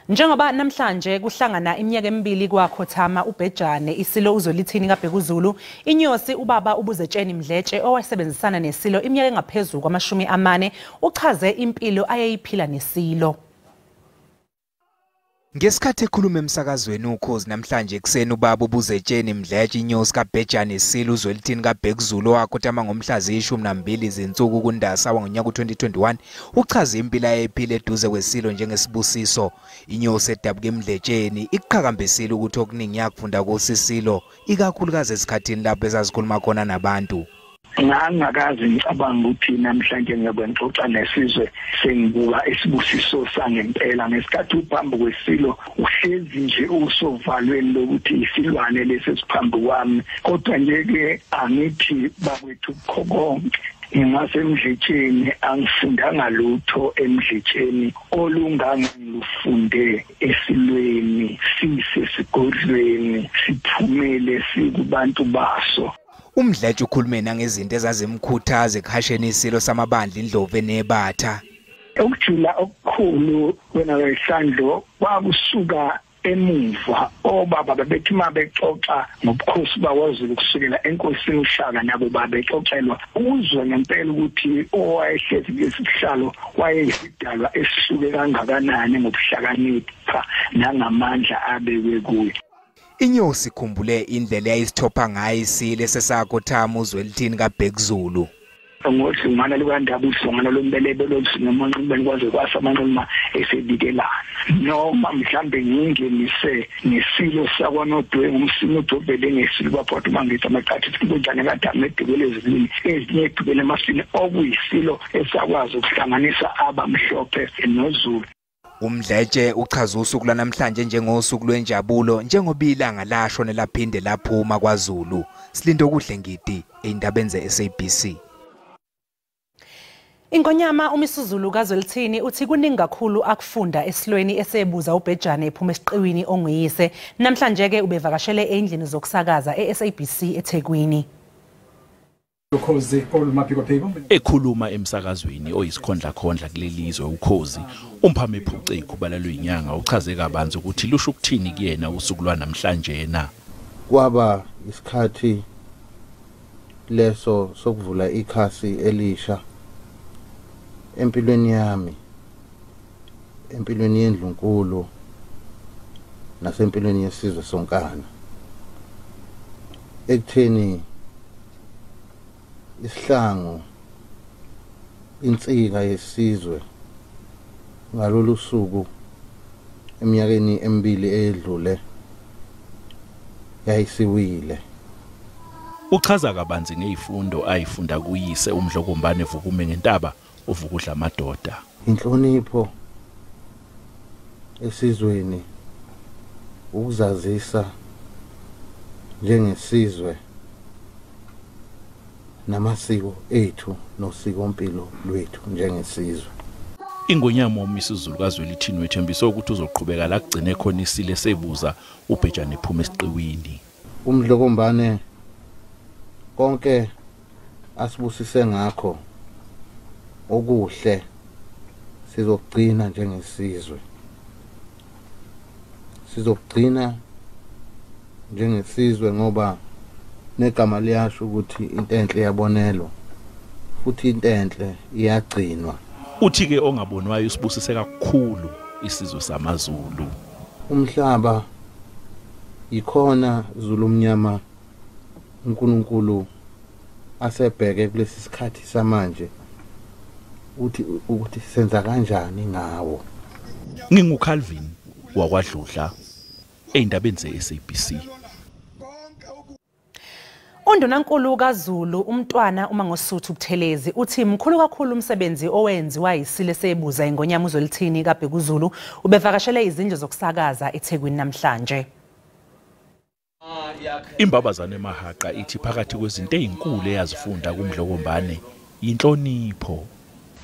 Njengoba namhlanje kuhlangana iminyaka emibili kwakhothama uBhejane isilo uZwelithini kaBhekuzulu, inyosi ubaba uBuzetsheni Mdletshe owasebenzisana nesilo iminyaka engaphezulu kwama-40 uchaze impilo ayeyiphila nesilo. Ngesikhathi ekhuluma emsakazweni uKhozi namhlanje ekuseni ubaba uBuzetsheni Mdletshe inyosi kaBhejane isilo uZwelithini kaBhekuzulu owakhothama ngomhla ziyi-12 izinsuku kuNdasa wangonyaka u-2021 uchaze impilo ayeyiphila eduze kwesilo njengesibusiso. Inyosi edabuka eMdletsheni iqhakambisile ukuthi okuningi yakufunda kusisilo ikakhulukazi esikhathini lapho ezazikhuluma khona nabantu. Ngangakaze ngicabanga ukuthi namhlanje ngiyobe ngixoxa nesizwe sengibuka isibusiso sangempela. Ngesikhathi uphambi kwesilo uhlezi nje usovalweni lokuthi isilwane lesi esiphambi kwami, kodwa nje-ke angithi bakwethu kukho konke. Ngingasemdletsheni angifundanga lutho emdletsheni olungangilufunde esilweni, sisesigodlweni siphumele sikubantu baso. UMdletshe ukhulume nangezinto ezazimkhuthaza ekuhasheni isilo samabandla indlovu enebatha. Ukujula okukhulu wena wesandlo kwakusuka emuva, obaba bebethi uma bexoxa ngobukhosi bakwaZulu kusukela enkosini uShaka nabo babexoxelwa uzwe ngempela ukuthi owayehlezi kulesi sihlalo wayeyisidalwa esihluke kangakanani ngobuhlakanipha nangamandla abekwe kuye. Inyosi ikhumbule indlela eyayisithopha ngayo isilo esesakhothama uZwelithini kaBhekuzulu. Ngodlungwana lukaNdaba, udlungwana lombelebe lolusingamanqumeni kwaze kwasa amanquma esebikelana, noma mhlambe ngingenise nesilo sakwaNodwengu umsimo udobhele ngesilo baphatha uma ngithi amaqatha kunjani kade edukele ezilwini ezinye edukele emasini, okuyisilo esakwazi ukuhlanganisa abamhlophe noZulu. UMdletshe uchaza usuku lwanamhlanje njengosuku lwenjabulo njengoba ilanga lashone laphinde laphuma kwaZulu. Silindokuhle Ngidi ey'ndabeni ze-SABC. Ingonyama uMisuzulu kaZwelithini uthi kuningi kakhulu akufunda esilweni esebuza uBhejane ephuma esiqiwini onguyise. Namhlanje-ke ubevakashele endlini zokusakaza e-SABC eThekwini. Ekhuluma emsakazweni oyisikhondlakhondla kuleli zwe uKhozi, umphame ephuce ikhubala lwenyanga uchaze kabanzi ukuthi lusho ukuthini kuyena usuku lwanamhlanje na. Kwaba isikhathi leso sokuvula ikhasi elisha empilweni yami, empilweni yendlunkulu nasempilweni yesizwe sonkana, ekutheni isihlangu insika yesizwe ngalolu suku eminyakeni emibili eyedlule yayisiwile. Uchaza kabanzi ngezifundo ayifunda kuyise uMdlokombane Vukume ngentaba uvukudla amadoda. Inhlonipho esizweni, ukuzazisa njengesizwe namasiko ethu nosikompilo lwethu njengesizwe. Ingonyama uMisuzulu kaZwelithini wethembise ukuthi uzoqhubeka la kugcine khona isilo esebuza uBhejane ephuma esiqiwini. UMdlokombane konke asibusise ngakho okuhle sizokugcina njengesizwe, sizokugcina njengesizwe ngoba negama liyasho ukuthi into enhle iyabonelwa futhi into enhle iyagcinwa. Uthi ke ongabonwayo usibusise kakhulu isizwe samaZulu. Umhlaba yikhona Zulu omnyama uNkulunkulu asebheke kulesi sikhathi samanje uthi ukuthi senza kanjani ngawo. NginguCalvin wakwaDludla ey'ndabeni ze-SABC. Undunankulu kaZulu umntwana uMangosuthu Buthelezi uthi mkhulu kakhulu umsebenzi owenziwa yisilo esebuza ingonyama uZwelithini kaBhekuzulu. Ubevakashele izindlu zokusakaza eThekwini namhlanje. Imbabazane emahaqa ithi phakathi kwezinto ezinkulu eyazifunda kuMdlokombane Inhlonipho.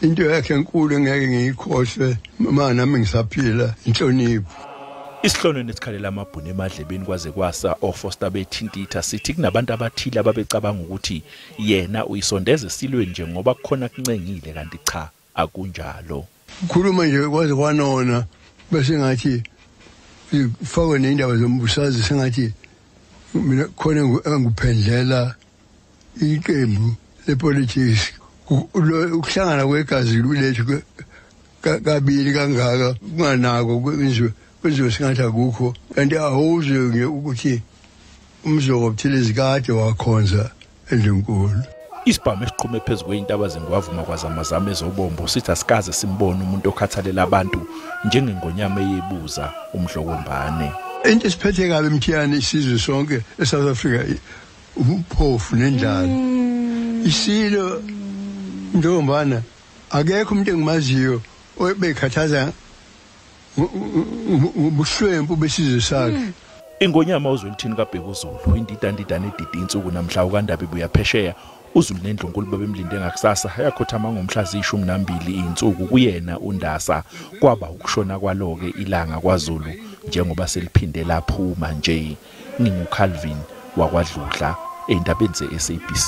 Into yakhe enkulu engeke ngiyikhohlwe ma nami ngisaphila, inhlonipho. Isihlonweni esikhalela amabhunu emadlebeni kwaze kwasa oFoster bethintitha sithi kunabantu abathile ababecabanga ukuthi yena uyisondeza esilweni nje ngoba kukhona kuncengile, kanti cha, akunjalo. Ukhuluma nje kwaze kwanona, bese ngathi ifakwe ney'ndaba zombusazi, sengathi mina khona enguphendlela iqembu lepolitics. Ukuhlangana kwegazi lethu kabili kangaka kunganako kwenziwe sengathi akukho, kanti awuzwe ukuthi uMzoko Buthelezi kade wakhonza endlunkulu. Isibhamu esiqhume phezu kwey'ntaba zengwavuma kwazamazama ezobombo sithi asikaze simbone umuntu okhathalela abantu njengengonyama eyebuza uMdlokombane. Into esiphethe kabi eMthiyane isizwe sonke eSouth Africa ubuphofu nendlala. Isilo Mdlokombane akekho umuntu engimaziyo obekhathaza ubuhlwempu besizwe sakhe. Ingonyama uZwelithini kaBhekuzulu indidandidane edidi insuku namhla ukaNdaba ibuya phesheya. uZulu nendlunkulu babemlinde ngakusasa, yakhothama ngomhla ziyi-12 insuku kuyena uNdasa. Kwaba ukushona kwalo-ke ilanga kwaZulu njengoba seliphinde laphuma nje. NginguCalvin wakwaDludla ey'ndabeni ze-SABC.